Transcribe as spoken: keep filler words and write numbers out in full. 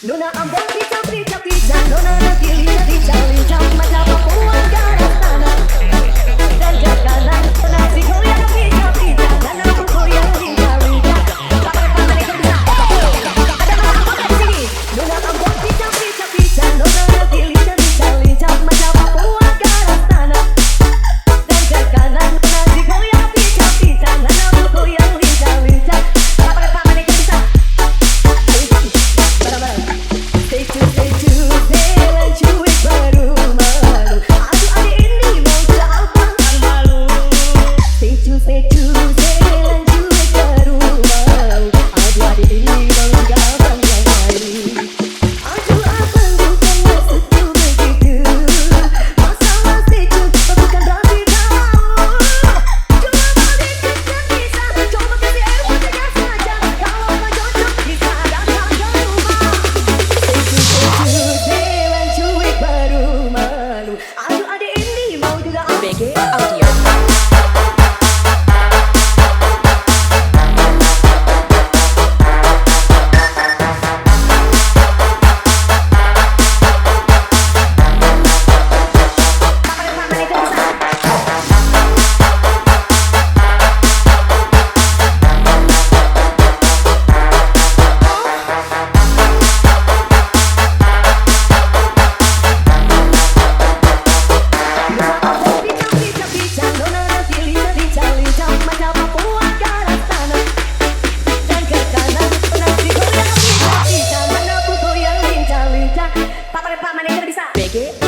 Nona Ambon pica, pica, pica, nona Nasi lincah, lincah, lincah, macam papuan garas tanah. Dan ke kanan, nona Nasi goyang, pica, pica, nona goyang, lincah, lincah. Ada Nona Ambon pica, pica, pica, nona Nasi lincah, lincah, lincah, macam papuan garas tanah. Dan ke kanan, nona Nasi goyang, pica, pica, nona goyang, lincah, lincah. Papa, papa, nih, bisa. Ayo, bareng-bareng. Stay tune, stay tune, Zelan cuek baru malu. Aduh, ade ini mau jual abang yang malu. Stay tune, stay tune, Zelan cuek baru malu. Aduh, ade ini mau jual abang yang malu. Aduh, abang bukan maksudku begitu. Masalah stay tune bukan berarti tahu. Cuma mau dikit. B G Audio. B G